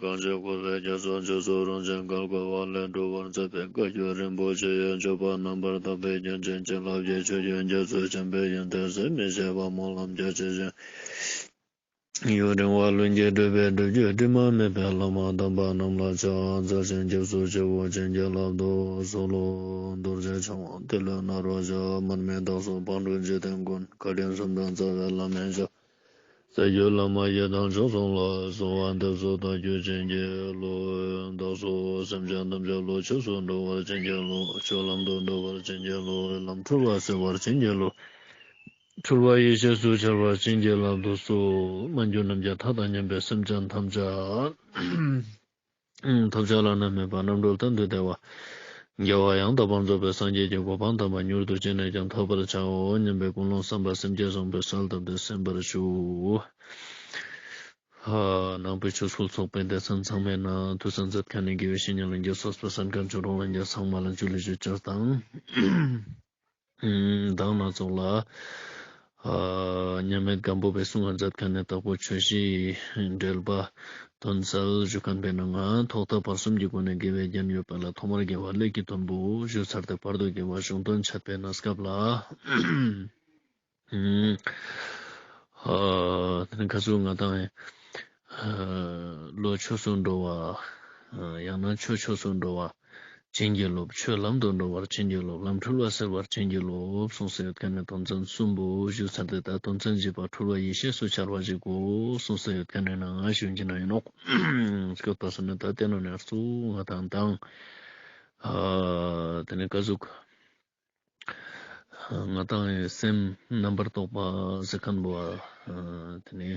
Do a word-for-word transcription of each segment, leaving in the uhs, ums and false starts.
གང་ཞིག་འཁོར་བའི་རྒྱ་མཚོ་ཆུ་སོགས་རང་བཞིན་བརྒལ་དཀའ་བ་ལས་སྒྲོལ་བར་མཛད་པའི་བཀའ་བརྒྱུད་རིན་པོ་ཆེ་ཡི་སྤྱོད་པ་རྣམ་པར་དག་པའི་རྒྱན་ཅན་བྱིན་རླབས་ཀྱི་ཆུ་རྒྱུན་རྒྱ་མཚོ་ཆེན་པོའི་ཡོན་ཏན་ཟད་མི་ཤེས་པ་སྨོན་ལམ་རྒྱ་ཆེ་ཞིང་ཡུན་རིང་བ་ལྷུན་གྱིས་གྲུབ་པའི་སྒྲུབ་བརྒྱུད་དྲི་མ་མེད་པའི་བླ་མ་དམ་པ་རྣམས་ལ་ཕྱག་འཚལ་ཞིང་སྐྱབས་སུ་མཆིའོ། བྱིན་གྱིས་བརླབ་ཏུ་གསོལ་ལོ། རྡོ་རྗེ་འཆང་དབང་ཏེ་ལོ་ནཱ་རོ་ཞབས། མར་མི་དྭགས་པོ་དཔལ་སྤྲུལ་འཇིག་རྟེན་མགོན། བཀའ་དྲིན་གསུམ་ལྡན་རྩ་བའི་བླ་མའི་ཞབས། སྲས་བརྒྱུད་བླ་མ་ཡི་དམ་མཆོག་གསུམ་ལ། གསོལ་བ་འདེབས་སོ་བདག་རྒྱུད་བྱིན་གྱིས་རློབས། བདག་སོགས་སེམས་ཅན་ཐམས་ཅད་བློ་ཆོས་སུ་འགྲོ་བར་བྱིན་གྱིས་རློབས། ཆོས་ལམ་དུ་འགྲོ་བར་བྱིན་གྱིས་རློབས། ལམ་འཁྲུལ་བ་སེལ་བར་བྱིན་གྱིས་རློབས། འཁྲུལ་བ་ཡེ་ཤེས་སུ་འཆར་བར་བྱིན་གྱིས་བརླབ་ཏུ་གསོལ། མ་གྱུར་ནམ་མཁའི་མཐའ་དང་མཉམ་པའི་སེམས་ཅན་ཐམས་ཅད་ཐོབ་བྱ་བླ་ན་མེད་པ་རྣམ་གྲོལ་གཏན་དུ་བདེ་བ། རྒྱལ་བ་ཡང་དག་པར་རྫོགས་པའི་སངས་རྒྱས་ཀྱི་གོ་འཕང་དམ་པ་མྱུར་དུ་ཅི་ནས་ཀྱང་ཐོབ་པར་བྱའོ་སྙམ་པའི་ཀུན་སློང་བསམ་པ་སེམས་བསྐྱེད་བཟང་པོས་གསལ་བཏབ་སྟེ་གསན་པར་ཞུ། ནང་པའི་ཆོས་སྐུལ་ཚོགས་པའི་སྡེ་ཚན་ཚང་མའི་ནང་ཐུགས་སྣང་མཛད་མཁན་ནི་དགེ་བའི་བཤེས་གཉེན་ལྷན་རྒྱས་སོགས་པ་གསན་མཁན་ཆོས་གྲོགས་ལྷན་རྒྱས་ཚང་མ་ལ་ཇུ་ལེ་ཞུ་བཅར་དང་། མདང་ན་ཚོགས་ལ། མཉམ་མེད་སྒམ་པོ་པའི་གསུང་ང་མཛད་མཁན་ནི་དྭགས་པོ་ཆོས་བཞིའི་འགྲེལ་པ་དོན་གསལ་ཞུ་མཁན་པའི་ནང་ང་ཐོག་མཐའ་བར་གསུམ་གྱི་སྒོ་ནས་དགེ་བའི་རྒྱན་ཡོད་པ་ལ་ཐོག་མར་དགེ་བ་ཀླད་ཀྱི་དོན་པོ་ཞུ་ཚར་ཏེ་བར་དུ་དགེ་བ་གཞུང་དོན་འཆད་པའི་གནས་སྐབས་ལ། ཨ་དེ་ནི་ག་ཟུག་ང་དང་ཨ་བློ་ཆོས་སུ་འགྲོ་བ། ཨ་ཡང་ན་ཆོས་ཆོས་སུ་འགྲོ་བ། བྱིན་གྱིས་རློབས། ཆོས་ལམ་དུ་འགྲོ་བར་བྱིན་གྱིས་རློབས། ལམ་འཁྲུལ་བ་སེལ་བར་བྱིན་གྱིས་རློབས་གསུངས་སེ་ཡོད་མཁན་ནི་དོན་ཚན་གསུམ་པོ་ཞུ་ཚར་ཏེ་ད་དོན་ཚན་བཞི་པ་འཁྲུལ་བ་ཡེ་ཤེས་སུ་འཆར་བ་ཞིག་གོ་གསུངས་སེ་ཡོད་མཁན་ནི་ནང་ང་ཞུ་ཡིན་ན་ཡིན་ནོག་སྐྱོད་པ་སོང་ན་ད་དེ་ནང་ནས་གཙོ་བོ་ང་དང་དང་ཨ་དེ་ནི་ག་ཟུག་ང་དང་ངི་སེམས་རྣམ་པར་རྟོག་པ་ཟེར་མཁན་པོ་ཨ་དེ་ནི་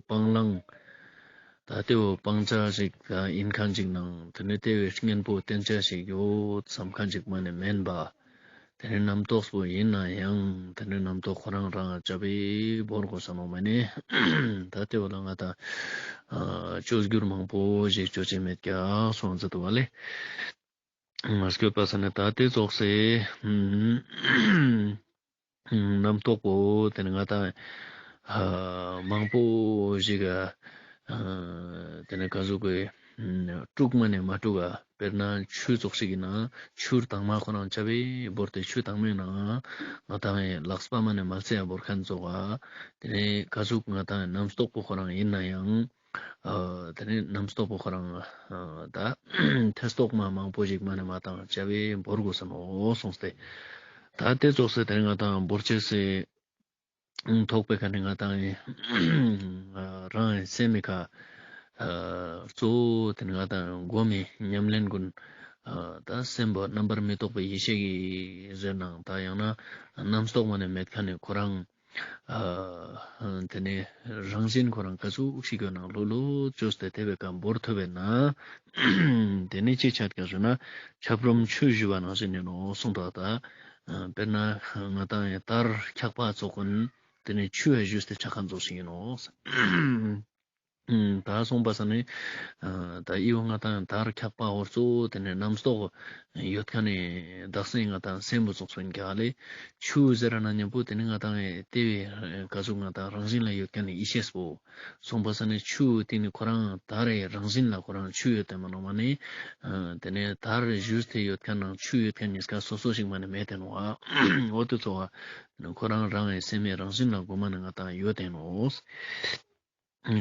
སྤང་བླང་ད་དེ་བོ་སྤང་བྱ་ཞིག་ཡིན་མཁན་ཅིག་ནང་དེ་ནི་དེ་བོའི་གཉེན་པོ་བསྟེན་བྱ་ཞིག་ཡོད་བསམ་མཁན་ཅིག་མ་ནི་མེན་པ། དེ་ནི་རྣམ་རྟོག་པོ་ཡིན་ན་ཡང་དེ་ནི་རྣམ་རྟོག་ཁོ་རང་རང་ལ་བྱ་བའི་བོར་དགོས་ས་ནོག་མ་ནི། ད་དེ་བོ་ལ་ང་དང་ཨ་བཅོས་བསྒྱུར་མང་པོ་ཞིག་བཅོ་ཅེས་མེད་ཀྱག་སོང་ཟེར་དུ་བ་ལེ། མ་སྐྱོད་པ་ས་ནི་ད་དེ་ཙོགས་སེ་རྣམ་རྟོག་པོ་དེ་ནི་ང་དང་མང་པོ་ཞིག་དེ་ནི་ག་ཟུག་གི་དཀྲུག་མ་ནི་མ་དཀྲུག་ག་དཔེར་ན་ཆུ་ཙོགས་ཤིག་ཡིན་ན་ཆུ་དྭངས་མ་ཁོ་རང་ཆ་བའི་བོར་ཏེ་ཆུ་དྭངས་མའི་ནང་ང་དང་ལག་པ་མ་ནི་མ་ཚེ་ཡ་བོར་མཁན་ཙོགས་དེ་ནི་ག་ཟུག་ང་དང་རྣམ་རྟོག་པོ་ཁོ་རང་ཡིན་ན་ཡང་། ཨ་དེ་ནི་རྣམ་རྟོག་པོ་ཁོ་རང་ཨ་ད་ཐེ་རྟོག་མ་མང་པོ་ཞིག་མ་ནི་མ་བཏང་བྱ་བའི་བོར་དགོས་ས་ནོག་གསུངས་ཏེ། ད་དེ་ཙོགས་སེ་དེ་ནི་ང་དང་བོར་ཅེས་སི་ཐོག་པའི་ཁ་ནི་ང་དང་ཨ་རང་སེམས་མི་ཁ་ཨ་གཙོ་བོ་དེ་ནི་ང་དང་སྒོམ་མི་ཉམས་ལེན་ཀུན་ཨ་ད་སེམས་པ་རྣམ་པར་མི་རྟོག་པའི་ཡེ་ཤེས་ཀྱི་ཟེར་ནའང་ད་ཡང་ན་རྣམ་རྟོག་མ་ནི་མེད་ཁ་ནི་ཁོ་རང་ཨ་དེ་ནི་རང་བཞིན་ཁོ་རང་ག་ཟུག་ཞིག་ཡོད་ན་ལྷོད་ལྷོད་བཅོས་ཏེ་དེ་བའི་ཀ་བོར་ཐུབ་པས་ན། དེ་ནི་ཅི་ཆ་ཀྱག་ཞུ་ན་ཆབ་རོམ་ཆུ་བཞུ་བ་ནང་བཞིན་ཡིན་ནོག་གསུངས་པ་ད། དཔེར་ན་ང་དང་ཡི་དར་འཁྱག་པ་ཙོགས་ཀུན་དེ་ནི་ཆུ་ཡ་བཞུས་ཏེ་ཆ་མཁན་ཙོགས་ཤིག་ཡིན་ནོག་ད་གསུངས་པ་ས་ནི་ད་ཨི་བོ་ང་དང་དར་འཁྱག་པ་འོ་གཙོ་བོ་དེ་ནི་རྣམ་རྟོག་ཡོད་མཁན་ནི་དག་སེ་ང་དང་སེམས་པོ་ཙོགས་སུ་ཡིན་ཀྱག་ལེ། ཆུ་ཟེར་ན་མཉམ་པོ་དེ་ནི་ང་དང་ཡི་དེ་བའི་ག་ཟུག་ང་དང་རང་བཞིན་ལ་ཡོད་མཁན་ནི་ཡེ་ཤེས་པོ་གསུངས་པ་ས་ནི་ཆུ་དེ་ནི་ཁོ་རང་དར་རི་རང་བཞིན་ལ་ཁོ་རང་ཆུ་ཡོད་དེ་མ་ནོག་མ་ནི། དེ་ནི་དར་བཞུས་ཏེ་ཡོད་མཁན་ནང་ཆུ་ཡོད་མཁན་གཉིས་ཀ་སོ་སོ་ཞིག་མ་ནི་མེད་དེ་ནོག་འོ་དེ་ཙོགས་པ་ཁོ་རང་རང་ཡི་སེམས་མི་རང་བཞིན་ལ་གོ་མ་ནི་ང་དང་ཡོད་དེ་ནོག་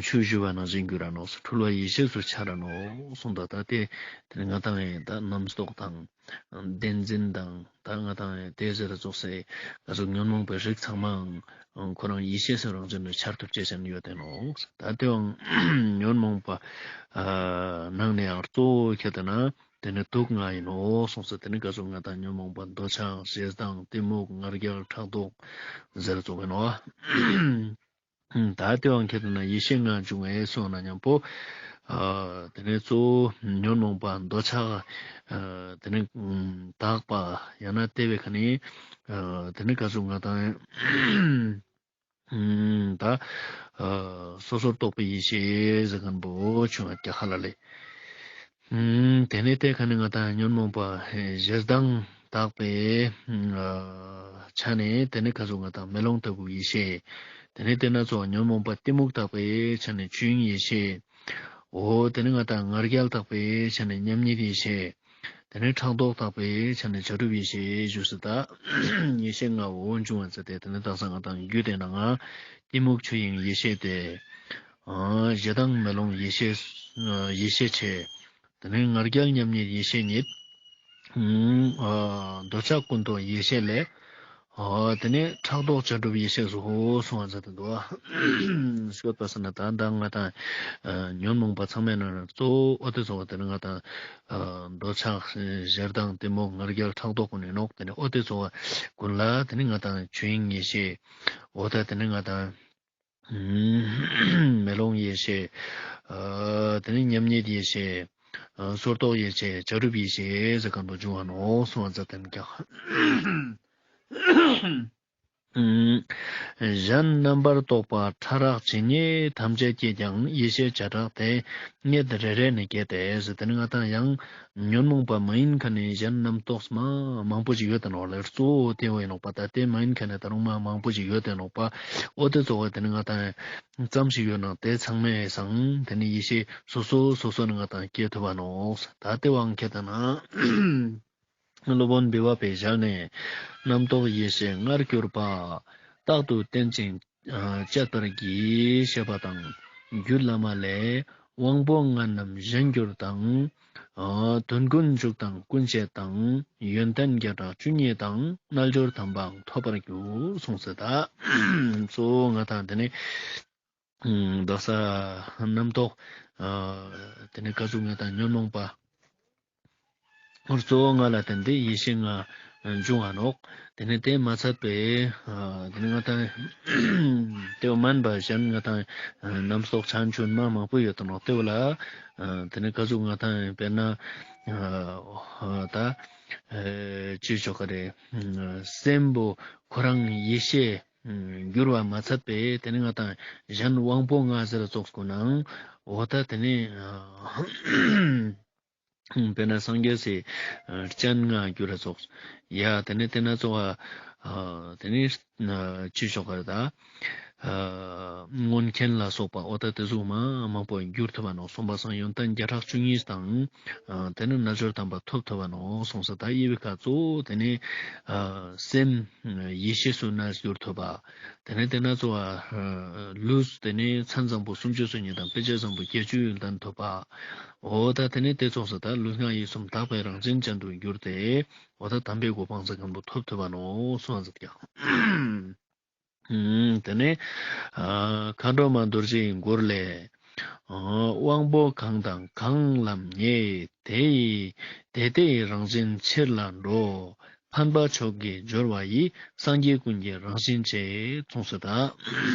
ཆུ་བཞུ་བ་ནང་བཞིན་འགྱུར་ར་ནོག་འཁྲུལ་བ་ཡེ་ཤེས་སུ་འཆར་ར་ནོག་གསུངས་ད། ད་དེ་དེ་ནི་ང་དང་ཡི་ད་རྣམ་རྟོག་དང་བདེན་འཛིན་དང་ད་ང་དང་ཡི་དེ་ཟེར་ཙོགས་སེ་ག་ཟུག་ཉོན་མོངས་པའི་རིགས་ཚང་མའང་ཁོ་རང་ཡེ་ཤེས་སུ་རང་བཞིན་དུ་འཆར་ཐུབ་ཅེས་ཅན་ཡོད་དེ་ནོག་ད་དེའང་ཉོན་མོངས་པ་ནང་ནས་ཡང་གཙོ་བོ་ཁྱེར་ཏེ་ན་དེ་ནི་དུག་ལྔ་ཡིན་ནོག་གསུངས་སེ། དེ་ནི་ག་ཟུག་ང་དང་ཉོན་མོངས་པ་འདོད་ཆགས་ཞེ་སྡང་གཏི་མུག་ང་རྒྱལ་ཕྲག་དོག་ཟེར་ཙོགས་ཡིན་ནོག་ད་དེའང་ཁྱེར་ཏེ་ན་ཡེ་ཤེས་ལྔ་འབྱུང་བའི་སོང་ན་མཉམ་པོ། དེ་ནི་གཙོ་བོ་ཉོན་མོངས་པ་འདོད་ཆགས་དེ་ནི་དག་པ་ཡང་ན་དེ་བའི་ཁ་ནི་དེ་ནི་ག་ཟུག་ང་དང་ད་སོ་སོར་རྟོག་པའི་ཡེ་ཤེས་ཟེར་མཁན་པོ་བྱུང་བ་རྒྱ་ཁ་ལ་ལེ། དེ་ནི་དེ་ཁ་ནི་ང་དང་ཉོན་མོངས་པ་ཞེ་སྡང་དག་པའི་ཆ་ནས་དེ་ནི་ག་ཟུག་ང་དང་མེ་ལོང་ལྟ་བུ་ཡེ་ཤེས། དེ་ནི་དེ་ན་ཚོ་ཉོན་མོངས་པ་གཏི་མུག་དག་པའི་ཆ་ནས་ཆོས་དབྱིངས་ཡེ་ཤེས། འོ་དེ་ནི་ང་དང་ང་རྒྱལ་དག་པའི་ཆ་ནས་མཉམ་ཉིད་ཡེ་ཤེས། དེ་ནི་ཕྲག་དོག་དག་པའི་ཆ་ནས་བྱ་གྲུབ་ཡེ་ཤེས་ཞུས་སོ། ད་ཡེ་ཤེས་ལྔ་བོ་འབྱུང་བ་མཛད་དེ་དེ་ནི་དག་ས་ང་དང་རྒྱུད་དེ་ནང་ང་གཏི་མུག་ཆོས་དབྱིངས་ཡེ་ཤེས་ཏེ། ཨ་ཞེ་སྡང་མེ་ལོང་ཡེ་ཤེས། ཨ་ཡེ་ཤེས་ཆེ། དེ་ནི་ང་རྒྱལ་མཉམ་ཉིད་ཡེ་ཤེས་གཉིས། ཨ་འདོད་ཆགས་ཀུན་རྟོག་ཡེ་ཤེས་ལས། ཨ་དེ་ནི་ཕྲག་དོག་བྱ་གྲུབ་ཡེ་ཤེས་སོ་གསུངས་པ་མཛད་དེ་འདུག་པ། སོང་པ་སང་ན་ད་ང་དང་ཉོན་མོངས་པ་ཚང་མའི་ནང་ནས་གཙོ་བོ་འོ་དེ་ཚོ་བ་དེ་ནི་ང་དང་འདོད་ཆགས་ཞེ་སྡང་གཏི་མུག་ང་རྒྱལ་ཕྲག་དོག་ཀུན་ནི་ནོག་དེ་ནི་འོ་དེ་ཚོ་བ་ཀུན་ལ་དེ་ནི་ང་དང་ཆོས་དབྱིངས་ཡེ་ཤེས། འོ་ད་དེ་ནི་ང་དང་མེ་ལོང་ཡེ་ཤེས། ཨ་དེ་ནི་མཉམ་ཉིད་ཡེ་ཤེས། ཨ་སོར་རྟོག་ཡེ་ཤེས། བྱ་གྲུབ་ཡེ་ཤེས་ཟེར་མཁན་པོ་འབྱུང་བ་ནོག་གསུངས་པ་མཛད་དེ་ཀྱང་། གཞན་རྣམ་པར་རྟོག་པ་ཕྲ་རགས་ཇི་སྙེད་ཐམས་ཅད་ཀྱིས་ཀྱང་ཡེ་ཤེས་བྱེ་བྲག་དེ་སྙེད་རེ་རེ་ནས་སྐྱེས་ཏེ་ཟེར། དེ་ནི་ང་དང་ཡང་ཉོན་མོངས་པ་མ་ཡིན་མཁན་ནི་གཞན་རྣམ་རྟོག་མ་མང་པོ་ཞིག་ཡོད་དེ་ནོག་ལེ། གཙོ་བོ་དེ་བོ་ཡིན་ནོག་པ། ད་དེ་མ་ཡིན་མཁན་ནི་ད་རུང་མ་མང་པོ་ཞིག་ཡོད་དེ་ནོག་པ། འོ་དེ་ཚོ་བ་དེ་ནི་ང་དང་ཙམ་ཞིག་ཡོད་ན་དེ་ཚང་མའི་སང་དེ་ནི་ཡེ་ཤེས་སོ་སོ་སོ་སོ་ནི་ང་དང་སྐྱེ་ཐུབ་པ་ནོག་ད་དེ་བའང་ཁྱེད་ད་ན་སློབ་དཔོན་བི་བ་པའི་ཞལ་ནས། རྣམ་རྟོག་ཡེ་ཤེས་ལྔར་གྱུར་པ། རྟག་ཏུ་བརྟེན་ཅིང་ཨ་དཔྱད་པར་གྱིས། ཞེས་པ་དང་། རྒྱུད་བླ་མ་ལས། དབང་པོ་ལྔ་རྣམས་གཞན་འགྱུར་དང་། ཨ་དོན་ཀུན་འཇུག་དང་ཀུན་བྱེད་དང་། ཡོན་ཏན་བརྒྱ་ཕྲག་བཅུ་གཉིས་དང་། རྣལ་འབྱོར་དམ་པའང་ཐོབ་པར་འགྱུར། གསུངས་སོ། ད་གཙོ་བོ་ང་དང་དེ་ནི་ཨ་དག་ས་རྣམ་རྟོག་ཨ་དེ་ནི་ག་ཟུག་ང་དང་ཉོན་མོངས་པ་གཙོ་བོ་ལྔ་ལ་བརྟེན་ཏེ་ཡེ་ཤེས་ལྔ་འབྱུང་བ་ནོག་དེ་ནི་དེ་མ་ཚད་པའི་ཨ་དེ་ནི་ང་དང་དེ་བོ་མན་པ་གཞན་ང་དང་ཨ་རྣམ་རྟོག་ཆ་ཆུན་མ་མང་པོ་ཡོད་དེ་ནོག་དེ་བོ་ལ་ཨ་དེ་ནི་ག་ཟུག་ང་དང་དཔེར་ན་ཨ་ད་ཨ་ཅི་ཆོག་ག་རེ། ཨ་སེམས་པོ་ཁོ་རང་ཡེ་ཤེས་འགྱུར་བ་མ་ཚད་པའི་དེ་ནི་ང་དང་གཞན་དབང་པོ་ལྔ་ཟེར་ཙོགས་ཀུན་ནང་འོ་ད་དེ་ནི་ཨ་དཔེར་ན་སངས་རྒྱས་སི་ཨ་སྤྱན་ལྔ་འགྱུར་ར་ཙོགས། ཡ་དེ་ནི་དེ་ན་ཙོགས་ཨ་དེ་ནི་ཨ་ཅི་ཆོག་ག་རེ་ད། ཨ་མངོན་མཁྱེན་ལ་སོགས་པ་འོ་ད་དེ་ཟུག་མ་མང་པོ་འགྱུར་ཐུབ་བ་ནོག་གསུངས་པ་སང་ཡོན་ཏན་བརྒྱ་ཕྲག་བཅུ་གཉིས་དང་། ཨ་དེ་ནི་རྣལ་འབྱོར་དམ་པ་ཐོབ་ཐུབ་བ་ནོག་གསུངས་སོ། ད་ཡེ་བའི་ཁ་གཙོ་བོ་དེ་ནི་ཨ་སེམས་ཡེ་ཤེས་སུ་གནས་འགྱུར་ཐུབ་པ། དེ་ནས་དེ་ན་ཙོགས་ཨ་ལུས་དེ་ནས་མཚན་བཟང་པོ་སུམ་ཅུ་སོ་གཉིས་དང་དཔེ་བྱད་བཟང་པོ་བརྒྱད་ཅུ་ཡོན་ཏན་ཐོབ་པ། འོ་ད་དེ་ནས་དེ་ཙོགས་སུ་ད་ལུས་ངག་ཡིད་གསུམ་དག་པའི་རང་བཞིན་ཅན་དུ་གྱུར་ཏེ། འོ་ད་དམ་པའི་གོ་འཕང་ཟེར་མཁན་པོ་ཐོབ་ཐུབ་བ་ནོག་གསུངས་པ་མཛད་ཀྱང་། དེ་ནས་ཨ་མཁའ་འགྲོ་མ་རྡོ་རྗེའི་མགུར་ལས། ཨ་དབང་པོ་གང་དང་གང་ལམ་ངེས། དེ་ཡི་དེ་དེའི་རང་བཞིན་ཕྱིར་ལ་འགྲོ། ཕན་པ་མཆོག་གི་སྦྱོར་བ་ཡིས། སངས་རྒྱས་ཀུན་གྱི་རང་བཞིན་བྱེད། གསུངས་སོ། ད་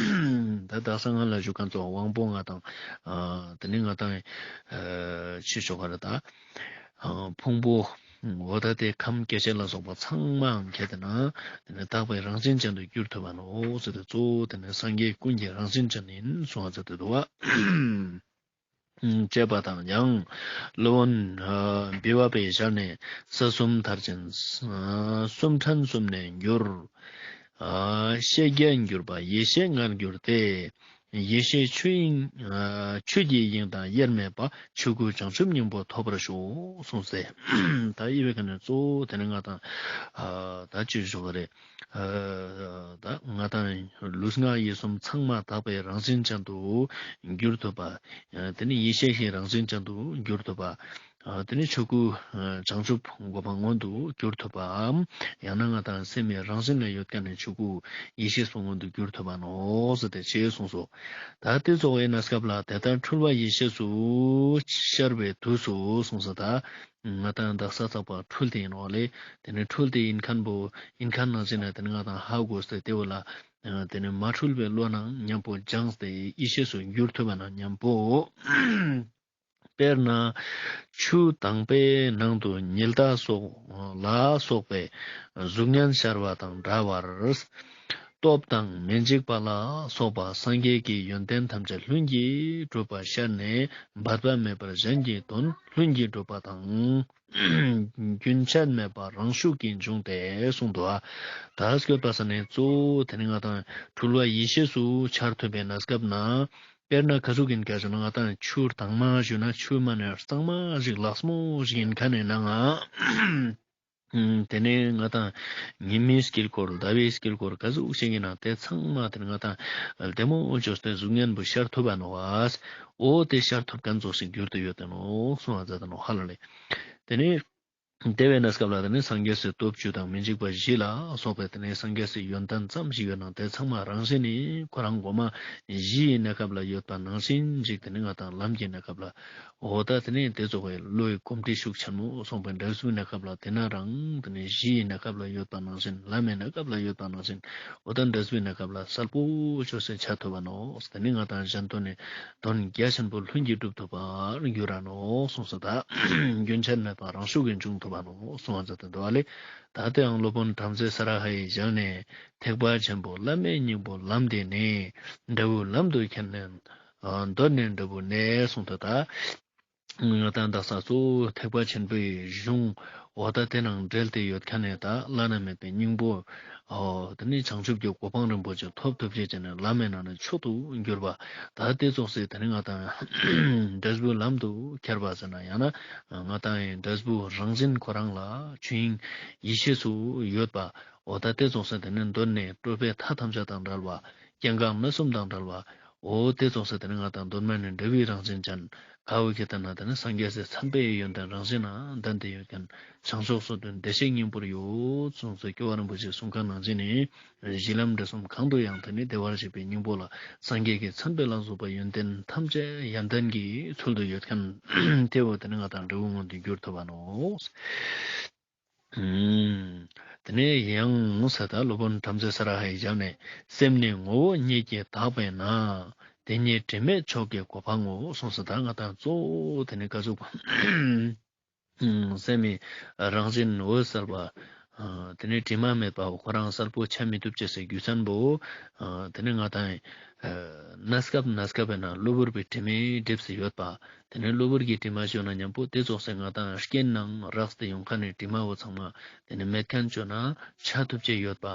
ད་དག་ས་ང་ལ་ཞུ་མཁན་ཙོགས་དབང་པོ་ལྔ་དང་ཨ་དེ་ནི་ང་དང་ཨ་ཅི་ཆོག་ག་རེ་ད། ཨ་ཕུང་པོ་འོ་ད་དེ་ཁམས་སྐྱེ་མཆེད་ལ་སོགས་པ་ཚང་མའང་ཁྱེད་དེ་ན་དེ་ནི་དག་པའི་རང་བཞིན་ཅན་དུ་གྱུར་ཐུབ་བ་ནོག་ཟེར་ཏེ་གཙོ་བོ་དེ་ནི་སངས་རྒྱས་ཀུན་གྱི་རང་བཞིན་ཅན་ཡིན་གསུངས་པ་ཟེར་ཏེ་འདུག་པ། ཅེས་པ་དང་ཡང་། སློབ་དཔོན་བི་བ་པའི་ཞལ་ནས། ས་གསུམ་མཐར་ཕྱིན་གསུམ་ཕྲན་གསུམ་ནས་འགྱུར། ཤེས་རྒྱས་གྱུར་པ་ཡེ་ཤེས་ལྔར་གྱུར་ཏེ། ཡེ་ཤེས་ཆོས་དབྱིངས་ཆོས་ཀྱི་དབྱིངས་དང་དབྱེར་མེད་པ། ཆོས་སྐུ་བྱང་ཆུབ་སྙིང་པོ་ཐོབ་པར་ཤོག་གསུངས་སོ། ད་ཡེ་བའི་ཁ་ནས་གཙོ་བོ་དེ་ནི་ང་དང་ད་ཅི་ཞུ་ག་རེ། ད་ང་དང་ལུས་ངག་ཡིད་གསུམ་ཚང་མ་དག་པའི་རང་བཞིན་ཅན་དུ་གྱུར་ཐུབ་པ། དེ་ནི་ཡེ་ཤེས་ཀྱི་རང་བཞིན་ཅན་དུ་གྱུར་ཐུབ་པ། དེ་ནི་ཆོས་སྐུ་བྱང་ཆུབ་གོ་འཕང་མངོན་དུ་གྱུར་ཐུབ་པའམ། ཡང་ན་ང་དང་སེམས་ཀྱི་རང་བཞིན་ལ་ཡོད་མཁན་ནི་ཆོས་སྐུ་ཡེ་ཤེས་སུ་མངོན་དུ་གྱུར་ཐུབ་པ་ནོག་ཟེར་ཏེ་ཅེས་གསུངས་སོ། ད་དེ་ཙོགས་པའི་གནས་སྐབས་ལ་དེ་ལྟར་འཁྲུལ་པ་ཡེ་ཤེས་སུ་ཤར་བའི་དུས་སུ་གསུངས་སོ། ད་ང་དང་དག་ས་ཚགས་པ་འཁྲུལ་ཏེ་ཡིན་ནོག་ལེ། དེ་ནི་འཁྲུལ་ཏེ་ཡིན་མཁན་པོ་ཡིན་མཁན་ནང་བཞིན་ན་དེ་ནི་ང་དང་ཧ་གོ་སྟེ་དེ་བོ་ལ་དེ་ནི་མ་འཁྲུལ་བའི་བློ་ནང་མཉམ་པོ་སྦྱངས་ཏེ་ཡེ་ཤེས་སུ་འགྱུར་ཐུབ་པ་ན་མཉམ་པོ། དཔེར་ན་ཆུ་དྭངས་པའི་ནང་དུ་ཉི་ཟླ་སོགས་ལ་སོགས་པའི་གཟུགས་བརྙན་ཤར་བ་དང་འདྲ་བར། སྟོབས་དང་མི་འཇིགས་པ་ལ་སོགས་པ་སངས་རྒྱས་ཀྱི་ཡོན་ཏན་ཐམས་ཅད་ལྷུན་གྱིས་གྲུབ་པ་ཤར་ནས་འབད་པ་མེད་པར་གཞན་གྱི་དོན་ལྷུན་གྱིས་གྲུབ་པ་དང་། རྒྱུན་ཆད་མེད་པ་རང་ཤུགས་ཀྱིས་འབྱུང་སྟེ་གསུངས་འདུག་པ། ད་སྐྱོད་པ་ས་ནས་གཙོ་བོ་དེ་ནི་ང་དང་འཁྲུལ་པ་ཡེ་ཤེས་སུ་འཆར་ཐུབ་པའི་གནས་སྐབས་ན། དཔེར་ན་ཀ་ཟུག་ཨིན་ཀ་ཞུ་ན་ང་ཏང་ཆུ་དྭངས་མ་ཞུ་ན་ཆུ་མ་ནེ་གཙང་མ་ཞིག་ལེགས་མོ་ཞིག་ཨིན་ཁན་ནི་ནང་ང་། ཨུམ། ཏེ་ནེ་ང་ཏང་ཉི་མའི་དཀྱིལ་འཁོར་ཟླ་བའི་དཀྱིལ་འཁོར་ཀ་ཟུག་ཞིག་ཨིན་ན་ཏེ་ཚང་མ་ཏེ་ནེ་ང་ཏང་ལྡེ་མོ་ཅོས་ཏེ་གཟུགས་བརྙན་པོ་ཤར་ཐུབ་བ་ནོག་པ། འོ་ཏེ་ཤར་ཐུབ་ཁན་ཙོགས་ཤིག་གྱུར་ཏེ་ཡོད་ཏེ་ནོག་གསུང་བ་མཛད་དེ་ནོག་ཧ་ལ་ལེ། ཏེ་ནེ་ཏེ་བས་ན་སྐབས་ལ་ཏེ་ནེ་སངས་རྒྱས་སི་སྟོབས་བཅུ་དང་མི་འཇིགས་པ་བཞི་ལ་སོགས་པའི་ཏེ་ནེ་སངས་རྒྱས་སི་ཡོན་ཏན་ཙམ་ཞིག་ཡོད་ནའང་ཏེ་ཚང་མ་རང་བཞིན་ནི་ཁོ་རང་གོ་མ་གཞི་ཡི་གནས་སྐབས་ལ་ཡོད་པ་ནང་བཞིན་ཅིག་ཏེ་ནེ་ང་ཏང་ལམ་གྱི་གནས་སྐབས་ལ་འོ་ད་ཏེ་ནེ་ཏེ་ཙོགས་པའི་བློའི་གོམས་འདྲིས་ཤུགས་ཆེན་མོ་སོང་པའི་འབྲས་བུའི་གནས་སྐབས་ལ་ཏེ་ན་རང་ཏེ་ནེ་གཞི་ཡི་གནས་སྐབས་ལ་ཡོད་པ་ནང་བཞིན་ལམ་གྱི་གནས་སྐབས་ལ་ཡོད་པ་ནང་བཞིན་འོ་ད་འབྲས་བུའི་གནས་སྐབས་ལ་གསལ་པོ་ཅོས་ཏེ་ཆ་ཐུབ་བ་ནོག། ཏེ་ནེ་ང་ཏང་གཞན་དོན་ནི་དོན་རྒྱ་ཆེན་པོ་ལྷུན་གྱིས་གྲུབ་ཐུབ་པར་འགྱུར་ར་ནོག་གསུངས་སོ། ད་རྒྱུན་ཆད་མེད་པར་རང་ཤུགས་ཀྱིས་འབྱུང་ཐུབ་བ་ནོག་གསུང་བ་མཛད་དེ་འདུག་པ་ལེ། ད་དེའང་སློབ་དཔོན་བྲམ་ཟེ་ས་ར་ཧའི་ཞལ་ནས། ཐེག་པ་ཆེན་པོ་བླ་མེད་སྙིང་པོ་ལམ་འདི་ནི། འབྲས་བུ་ལམ་དུ་ཁྱེར་ནས། ཨ་འདོད་ནི་འབྲས་བུ་ནི་གསུངས་ཏེ་ད། ང་ཏང་དག་ས་གཙོ་བོ་ཐེག་པ་ཆེན་པོའི་གཞུང་འོ་ད་དེ་ནང་འབྲེལ་ཏེ་ཡོད་ཁན་ནི་ད་བླ་ན་མེད་པའི་སྙིང་པོ་འོ་དེ་ནི་བྱང་ཆུབ་ཀྱི་གོ་འཕང་རིན་པོ་ཆེ་ཐོབ་ཐུབ་ཅེས་ནི་ལམ་མེད་ན་ནི་མཆོག་ཏུ་གྱུར་པ། ད་དེ་ཙོགས་སེ་དེ་ནི་ང་ཏང་འབྲས་བུ་ལམ་དུ་ཁྱེར་བ་ཟེར་ན་ཡང་ན་ང་ཏང་ཡི་འབྲས་བུ་རང་བཞིན་ཁོ་རང་ལ་ཆོས་དབྱིངས་ཡེ་ཤེས་སུ་ཡོད་པ། འོ་ད་དེ་ཙོགས་སེ་དེ་ནི་གདོད་ནས་སྤྲོས་པའི་མཐའ་ཐམས་ཅད་དང་བྲལ་བ། སྐྱེ་འགག་གནས་གསུམ་དང་བྲལ་བ། འོ་དེ་ཙོགས་སེ་དེ་ནི་ང་ཏང་གདོད་མ་ནས་འབྲས་བུའི་རང་བཞིན་ཅན། ག་བོ་ཁྱེད་ལྟ་ན་དེ་ནི་སངས་རྒྱས་སི་མཚན་དཔེའི་ཡོན་ཏན་རང་བཞིན་ན་ལྡན་ཏེ་ཡོད་ཁན། བྱང་ཕྱོགས་སོ་བདུན་བདེ་གཤེགས་སྙིང་པོར་ཡོད་གསུངས་སོ། སྐྱོབ་པ་རིན་པོ་ཆེ་གསུང་ཁན་ནང་བཞིན་ནི་གཞི་ལམ་འབྲས་གསུམ་གང་དུ་ཡང་དེ་ནི་བདེ་བར་གཤེགས་པའི་སྙིང་པོ་ལ་སངས་རྒྱས་ཀྱི་མཚན་དཔེ་ལ་སོགས་པ་ཡོན་ཏན་ཐམས་ཅད་ཡོན་ཏན་གྱི་ཚུལ་དུ་ཡོད་ཁན། དེ་བོ་དེ་ནི་ང་ཏང་འབྲས་བུ་མངོན་དུ་འགྱུར་ཐུབ་བ་ནོག། ཨུམ། དེ་ནས་ཡང་ས་ད་སློབ་དཔོན་བྲམ་ཟེ་ས་ར་ཧའི་ཞལ་ནས། སེམས་ནི་ངོ་བོ་ཉིད་ཀྱིས་དག་པས་ན། དེ་ཉིད་དྲི་མེད་མཆོག་གི་གོ་འཕང་ངོ་། གསུངས་སོ། ད་ང་ཏང་གཙོ་བོ་དེ་ནི་ཀ་ཟུག་ཨུམ། སེམས་མི་རང་བཞིན་འོད་གསལ་བ། ཨ་དེ་ནི་དྲི་མ་མེད་པ་ཁོ་རང་གསལ་པོ་ཆ་མི་ཐུབ་ཅེས་སི་རྒྱུ་མཚན་པོ། ཨ་དེ་ནི་ང་ཏང་ཨ་གནས་སྐབས་གནས་སྐབས་ན་གློ་བུར་བའི་དྲི་མས་བསྒྲིབས་སེ་ཡོད་པ། དེ་ནས་གློ་བུར་གྱི་དྲི་མ་ཞུ་ན་མཉམ་པོ་དེ་ཙོགས་སེ་ང་ཏང་རྐྱེན་ནང་རགས་ཏེ་ཡོང་ཁན་ནི་དྲི་མ་བོ་ཚང་མ་དེ་ནས་མེད་ཁན་ཅོ་ན་ཆ་ཐུབ་ཅེས་ཡོད་པ།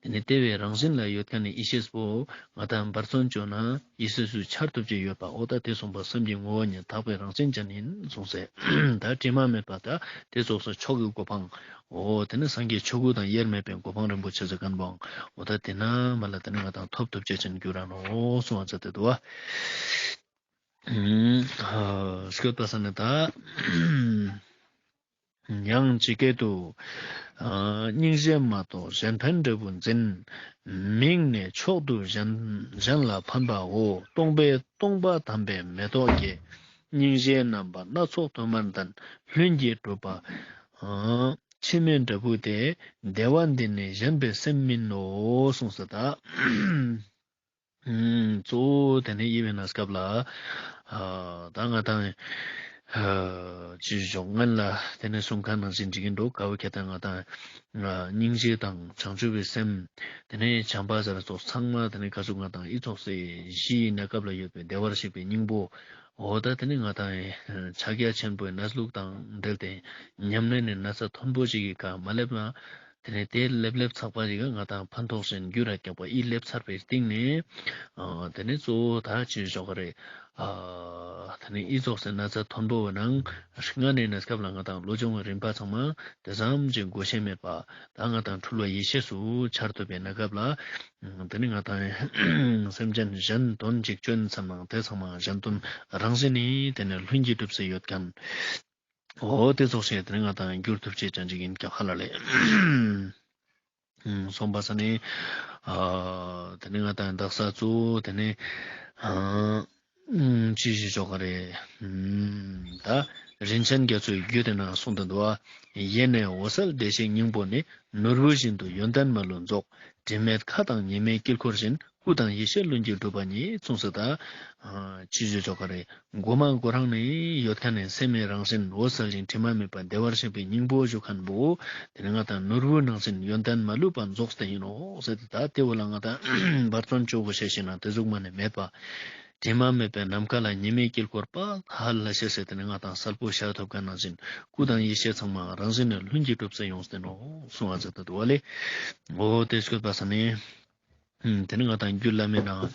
དེ་ནས་དེ་བའི་རང་བཞིན་ལ་ཡོད་ཁན་ནི་ཡེ་ཤེས་པོ་ང་ཏང་འབད་བརྩོན་ཅོ་ན་ཡེ་ཤེས་སུ་འཆར་ཐུབ་ཅེས་ཡོད་པ། འོ་ད་དེ་གསུངས་པ་སེམས་ཀྱི་ངོ་བོ་ཉིད་དག་པའི་རང་བཞིན་ཅན་ཡིན་གསུངས་སེ། ད་དྲི་མ་མེད་པ་ད་དེ་ཙོགས་སེ་མཆོག་གི་གོ་འཕང་། འོ་དེ་ནི་སངས་རྒྱས་ཆོས་སྐུ་དང་དབྱེར་མེད་པའི་གོ་འཕང་རིན་པོ་ཆེ་ཟེར་ཁན་བོའང་འོ་ད་དེ་ན་མ་ལ་དེ་ནི་ང་ཏང་ཐོབ་ཐུབ་ཅེས་ཅན་གྱུར་ར་ནོག་གསུང་བ་མཛད་དེ་འདུག་པ། ཨུམ། ཨ་སྐྱོད་པ་ས་ནི་ད་ཡང་ཇི་སྐད་དུ། ཨ་སྙིང་རྗེ་མ་གཏོགས་གཞན་ཕན་འབྲས་བུ་འཛིན། མིང་ནི་མཆོག་ཏུ་གཞན་གཞན་ལ་ཕན་པའོ། སྟོང་པས་སྟོང་པ་དམ་པའི་མེ་ཏོག་རྒྱས། སྙིང་རྗེའི་རྣམ་པ་སྣ་ཚོགས་དུ་མར་ལྡན། ལྷུན་གྱིས་གྲུབ་པ་ཨ་འཆི་མེད་འབྲས་བུ་སྟེ། བདེ་བ་འདི་ནི་གཞན་པའི་སེམས་མིན་ནོ། གསུངས་སོ། ད་ཨུམ། གཙོ་བོ་དེ་ནས་དབྱེ་བའི་གནས་སྐབས་ལ་ཨ་ད་ང་ཏང་ཨ་ཅི་ཞོག་སྔན་ལ་དེ་ནས་གསུང་ཁན་ནང་བཞིན་འགྲིག་གིན་འགྲོ། ག་བོ་ཁྱེད་ལྟ་ན་ང་ཏང་ཨ་སྙིང་རྗེ་དང་བྱང་ཆུབ་པའི་སེམས། དེ་ནས་བྱམས་པ་ཟེར་ཙོགས་ཚང་མ་དེ་ནས་ཀ་ཟུག་ང་ཏང་ཨི་ཙོགས་སེ་གཞི་ཡི་གནས་སྐབས་ལ་ཡོད་པའི་བདེ་བར་གཤེགས་པའི་སྙིང་པོ། འོ་ད་དེ་ནི་ང་ཏང་ཕྱག་རྒྱ་ཆེན་པོའི་གནས་ལུགས་དང་འབྲེལ་ཏེ་ཉམས་ལེན་ནི་ན་ཚ་མཐོན་པོ་ཞིག་གི་ཀ་མ་སླེབས་ན། དེ་ནས་དེ་སླེབས་སླེབས་ཚགས་པ་ཞིག་ག་ང་ཏང་ཕན་ཐོགས་ཤིང་འགྱུར་ར་རྒྱག་པ་ཨི་སླེབས་ཚར་བའི་སྟེང་ནས། ཨ་དེ་ནས་གཙོ་བོ་ད་ཅི་ཞོག་ག་རེ། ཨ་དེ་ནས་ཨི་ཙོགས་སེ་ན་ཚ་མཐོན་པོ་བོ་ནང་སྔ་ནས་གནས་སྐབས་ལ་ང་ཏང་བློ་སྦྱོང་གི་རིམ་པ་ཚང་མ་དེ་ཙམ་ཅིག་དགོས་ཤེས་མེད་པ། ད་ང་ཏང་འཁྲུལ་བ་ཡེ་ཤེས་སུ་འཆར་ཐུབ་པའི་གནས་སྐབས་ལ། དེ་ནི་ང་ཏང་སེམས་ཅན་གཞན་དོན་ཅིག་ཅོ་ཡིན་བསམ་ནའང་དེ་ཚང་མ་གཞན་དོན་རང་བཞིན་ནི་དེ་ནས་ལྷུན་གྱིས་གྲུབ་སེ་ཡོད་ཁན། འོ་དེ་ཙོགས་ཤིག་དེ་ནི་ང་ཏང་འགྱུར་ཐུབ་ཅེས་ཅན་ཅིག་ཡིན་ཀྱང་ཧ་ལ་ལེ། ཨུམ། གསུངས་པ་ས་ནི། ཨ་དེ་ནི་ང་ཏང་དག་ས་གཙོ་བོ་དེ་ནི། ཨ་ཨུམ། ཅི་ཞིག་ཞོག་ག་རེ། ཨུམ། ད་རིན་ཆེན་རྒྱ་མཚོའི་རྒྱུད་དེ་ན་གསུངས་ཏེ་འདུག་པ། ཡེ་ནས་འོད་གསལ་བདེ་གཤེགས་སྙིང་པོ་ནི། ནོར་བུ་བཞིན་དུ་ཡོན་ཏན་མ་ལུས་རྫོགས། དྲི་མེད་མཁའ་དང་ཉི་མའི་དཀྱིལ་འཁོར་བཞིན། སྐུ་དང་ཡེ་ཤེས་ལྷུན་གྱིས་གྲུབ་པ་ཉིད། གསུངས་སོ། ད་ཨ་ཅི་ཞིག་ཞོག་ག་རེ། གོ་མ་གོ་རང་ནས་ཡོད་ཁན་ནི་སེམས་མི་རང་བཞིན་འོད་གསལ་ཞིང་དྲི་མ་མེད་པ་བདེ་བར་གཤེགས་པའི་སྙིང་པོ་ཞུ་ཁན་བོ། དེ་ནི་ང་ཏང་ནོར་བུ་ནང་བཞིན་ཡོན་ཏན་མ་ལུས་པ་རྫོགས་ཏེ་ཡིན་ནོ་ཟེར་ཏེ། ད་དེ་བོ་ལ་ང་ཏང་འབད་བརྩོན་ཅོ་དགོས་ཤེས་ཤིག་ན་དེ་ཟུག་མ་ནས་མེད་པ། དྲི་མ་མེད་པའི་ནམ་མཁའ་ལ་ཉི་མའི་དཀྱིལ་འཁོར་པ་ཧ་ལ་ཤེས་ཟེར་ཏེ་ནི་ང་ཏང་གསལ་པོ་ཤར་ཐུབ་ཁན་ནང་བཞིན་སྐུ་དང་ཡེ་ཤེས་ཚང་མ་རང་བཞིན་ནས་ལྷུན་གྱིས་གྲུབ་སེ་ཡོངས་ཏེ་ནོ་གསུང་བ་མཛད་དེ་འདུག་པ་ལེ། འོ་དེ་སྐྱོད་པ་ས་ནི། ཨུམ། དེ་ནི་ང་ཏང་རྒྱུད་བླ་མའི་ནང་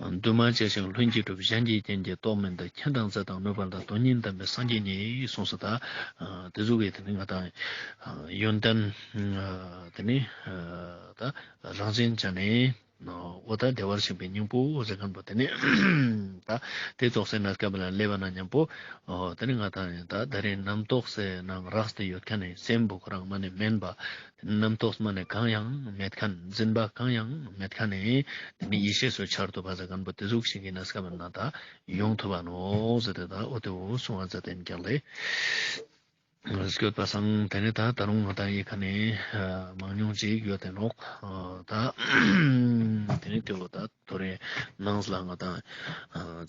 འདུས་མ་བྱས་ཤིང་ལྷུན་གྱིས་གྲུབ། གཞན་གྱིས་རྐྱེན་གྱིས་རྟོགས་མིན་ཏེ། མཁྱེན་དང་མཛད་དང་ནུས་པ་ལྡན། དོན་གཉིས་ལྡན་པའི་སངས་རྒྱས་ཉིད། གསུངས་སོ། ད་དེ་ཟུག་གི་དེ་ནི་ང་དང་ཡོན་ཏན་དེ་ནི་ད་རང་བཞིན་ཅན་ནི་འོ་ད་བདེ་བར་གཤེགས་པའི་སྙིང་པོ་ཟེར་མཁན་པོ་དེ་ནི་ད་དེ་ཙོགས་སེ་གནས་སྐབས་ལ་སླེབས་པ་ན་མཉམ་པོ་དེ་ནི་ང་དང་ད་ད་རེས་རྣམ་རྟོག་སེ་ནང་རགས་ཏེ་ཡོད་མཁན་ནི་སེམས་པོ་ཁོ་རང་མ་ནེ་མེན་པ། རྣམ་རྟོག་མ་ནེ་གང་ཡང་མེད་མཁན། འཛིན་པ་གང་ཡང་མེད་མཁན་ནི་དེ་ནི་ཡེ་ཤེས་སུ་འཆར་ཐུབ་པ་ཟེར་མཁན་པོ་དེ་ཟུག་ཞིག་གི་གནས་སྐབས་ན་ད་ཡོང་ཐུབ་པ་ནོག་ཟེར་ཏེ་ད་འོ་དེ་བོ་གསུང་བ་མཛད་དེ་ཡིན་ཀྱག་ལེ། སྐྱོད་པ་སང་དེ་ནི་ད་ད་རུང་ང་དང་ཡི་ཁ་ནས་མང་ཉུང་ཅིག་ཡོད་དེ་ནོག་ད་དེ་ནི་དེ་བོ་ད་ཐོ་རེ་ནངས་ལ་ང་དང་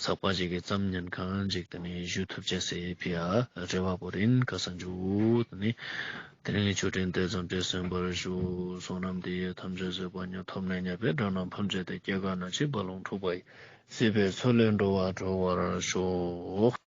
ཚགས་པ་ཞིག་གི་ཙམ་ཉན་ཁན་ཅིག་དེ་ནི་ཞུ་ཐུབ་ཅེས་སི་ཕི་ཡ་རེ་བ་བོ་རིན་ཁ་སང་ཇུ། དེ་ནི་དེ་རིང་གི་ཆོས་འབྲེལ་དེ་ཙམ་གྱིས་ཟིན་པར་ཞུ། བསོད་ནམས་འདི་ཡིས་ཐམས་ཅད་གཟིགས་པ་ཉིད། ཐོབ་ནས་ཉེས་པའི་དགྲ་རྣམས་ཕམ་བྱས་ཏེ། སྐྱེ་རྒ་ན་འཆིའི་རྦ་ཀློང་འཁྲུགས་པ་ཡི། སྲིད་པའི་མཚོ་ལས་འགྲོ་བ་སྒྲོལ་བར་ཤོག།